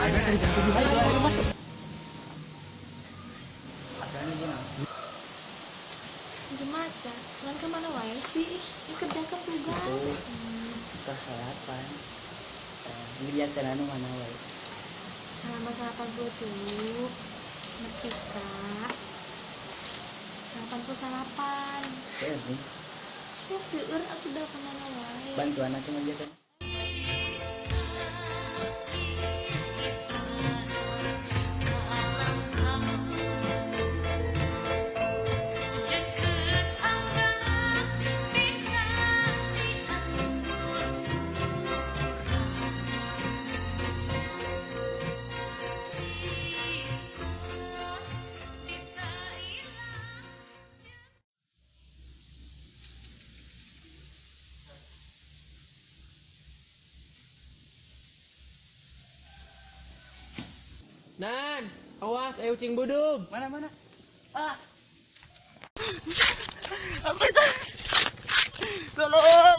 Ayo tadi jam 7. Ayo, ayo masuk. Maca, cuman kemana wae sih? Ini kerjakan tugas. Itu tos salapan. Ngerjakeun anu mana wae? Halaman 83, nepi ka 88. Seueur nih. Ya seueur atuh da kemana wae. Bantuan atuh ngerjakeun. Nan, awas, ayo ucing budug. Mana mana? Ah. Apa itu? Tolong.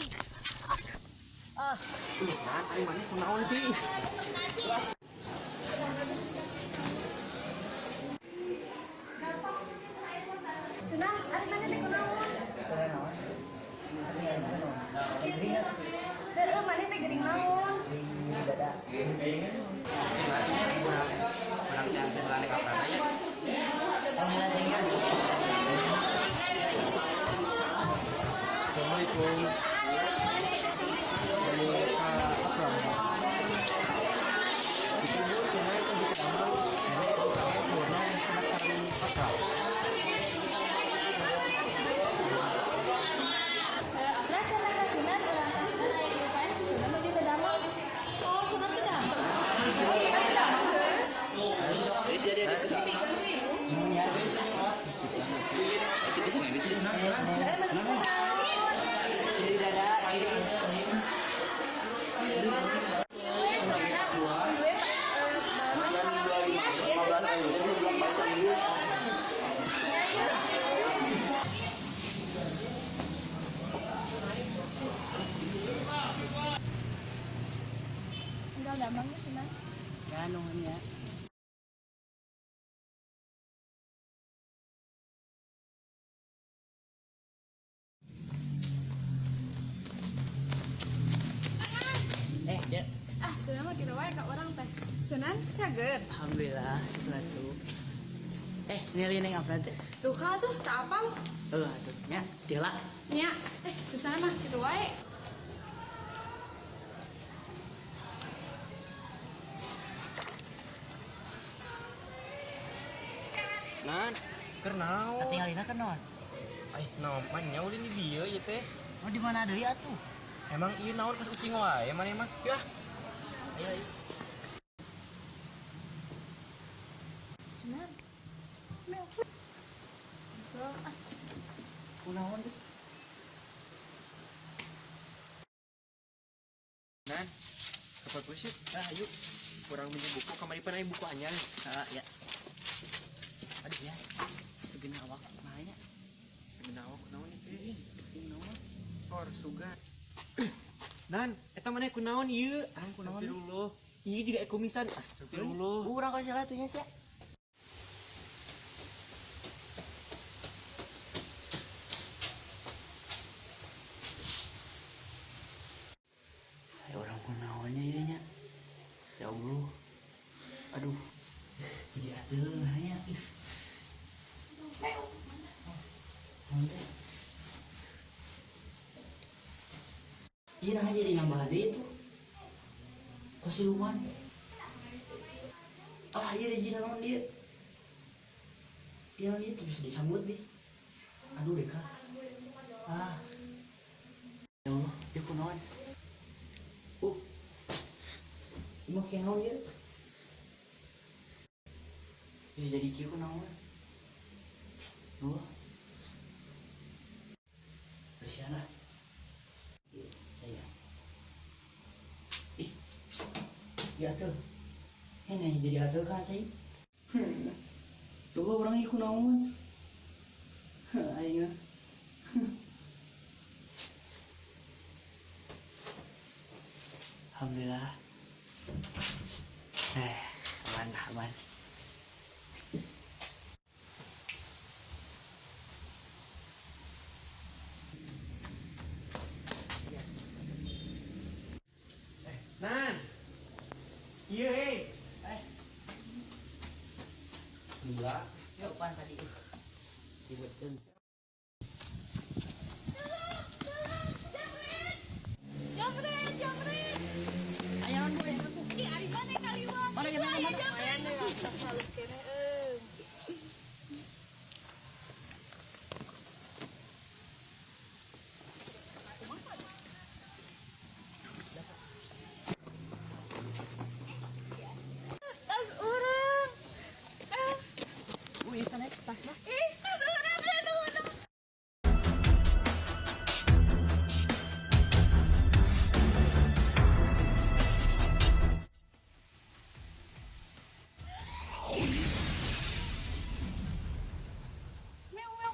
Ah. Nan, ayo mana kunaon sih? Senang, ari mana teh kunaon? Kunaon? Heeh, mana teh gering naon? Gering dada. Assalamualaikum. Dari Kak Akram. Itu Bu, sungai itu di kamar. Nenek itu kayak sungai penasaran Akram. Afra cenah ka Sunan urang ka Sunan aya di UPS si Sunan baju teu damang. Oh, Sunan teu damang. Oh, Sunan teu damang geus. Dipikeun ku ibu. Heeh, mana kunaon? Nyeri dada. Tinggal damangnya Sunan. Ya nuhun ya. Cek. Ah, Sunan mah kitu wae ka urang teh. Sunan cager. Alhamdulillah sesuatu. Nilai neng apa teh? Duka tuh tak apal. Atuh nya, tila. Nya, susah mah kitu wae. Nan, keur naon? Katingalina keur naon? Ai, naon mah nya ulin di dieu ieu teh. Oh, di mana deui atuh? Emang ieu naon kos ucing wae maneh mah? Yah. Ayo, ayo. Sunan. Ah, Kunaon teh? Nan, ke perpus yuk. Ah, ayo. Kurang minjem buku, kamari pan aya buku anyar. Ah, ya. Aduh ya. Segena awak kumaha nya? Segena awak kunaon ieu? Kunaon? Kor sugan. Nan, eta maneh kunaon ieu? Astagfirullah. Ieu juga kumisan. Astagfirullah. Urang ka salah atuh nya sia. Ayo orang kunaonnya ieu nya. Ya Allah. Aduh. Jadi atuh nya. Naon teh? Iya nah jadi nambah deui tuh. Kok siluman? Ah iya di naon dia. Iya naon dia tuh bisa disambut deh. Aduh deka. Ah. Ya Allah, dia kunaon? Imah kayak naon dia? Bisa jadi kieu kunaon? Dua. Bersihan lah. Iya, saya. Ih, ya tuh. Ini jadi atuh kan sih. Duh, orang ieu kunaon? Aing mah. Alhamdulillah. Aman. Nan. Iya, hei. Eh. Gila. Yuk, pan tadi. Ribetkeun. Jamret, jamret. Aya naon Bu? Ih, ari mana kaliwat? Mana, mana, Aya mana? jamret. Tas halus keneh euy. Tas urang. Eh, Bu, ieu sanes tasna. ih, tas urang ya nuhun. Meow meow.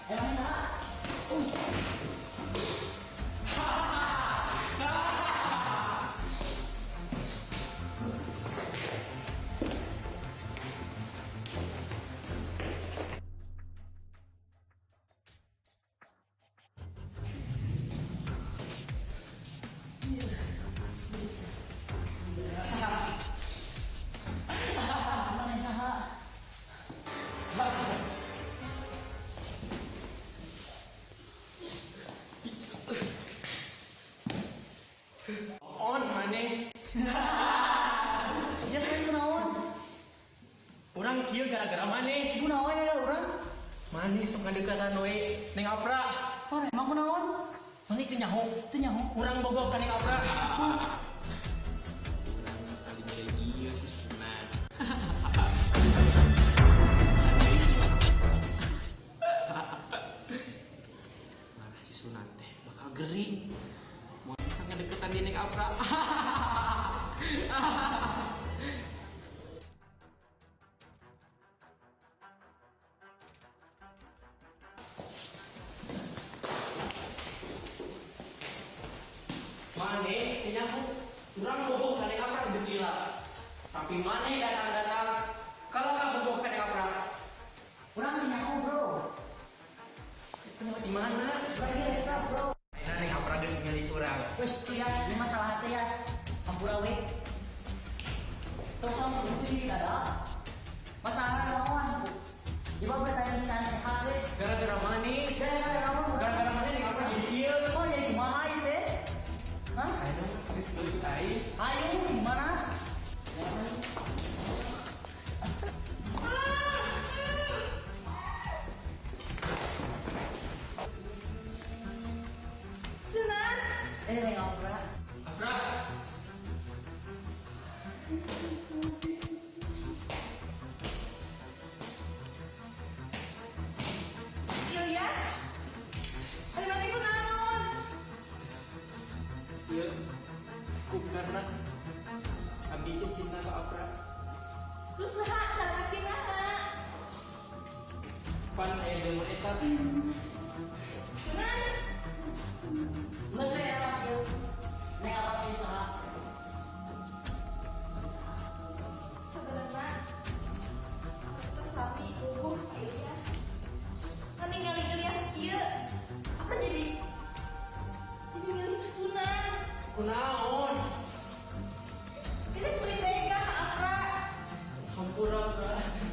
Emang saha? Mana saha? On maneh. Ya sekarang kunaon? Urang kieu gara-gara maneh. Kunaon ya urang? Maneh sok ngadekatan we Neng Apra. Oh, emang kunaon? Maneh teu nyaho. Teu nyaho. Urang bogoh ka Neng Apra. Urang kali model ieu si Sunan. Marah si Sunan teh bakal gering. Mau bisa ngedeketan di Neng Apra. Maneh teu nyaho. Urang bogoh ka Neng Apra geus lila. Tapi maneh datang-datang kalau ka bogoh ka Neng Apra. Urang teu nyaho, Bro. Itu di mana? Lagi resah, Bro. Ayeuna Neng Apra geus ningali urang. Wes tuh ya, ini masalah teh ya. Hampura we. Tong itu jadi dada. Masalah naon? Ibu bertanya misalnya sehat we. Gara-gara maneh, Gara-gara naon? gara-gara maneh Neng Apra jadi ieu. Oh, jadi kumaha ieu teh? Hah? Ayeuna geus leutik aing. Ayo, gimana? Sunan. Eh, Neng Apra. Apra. Ilyas. Ari maneh kunaon? Ieu ku karena abdi teh cinta ka Apra. Terus naha salaki naha? Pan aya jelema eta. Sunan. Geus we era kieu. Neng Apra teh saha? Sebenarnya kita sami bogoh ka Hampura.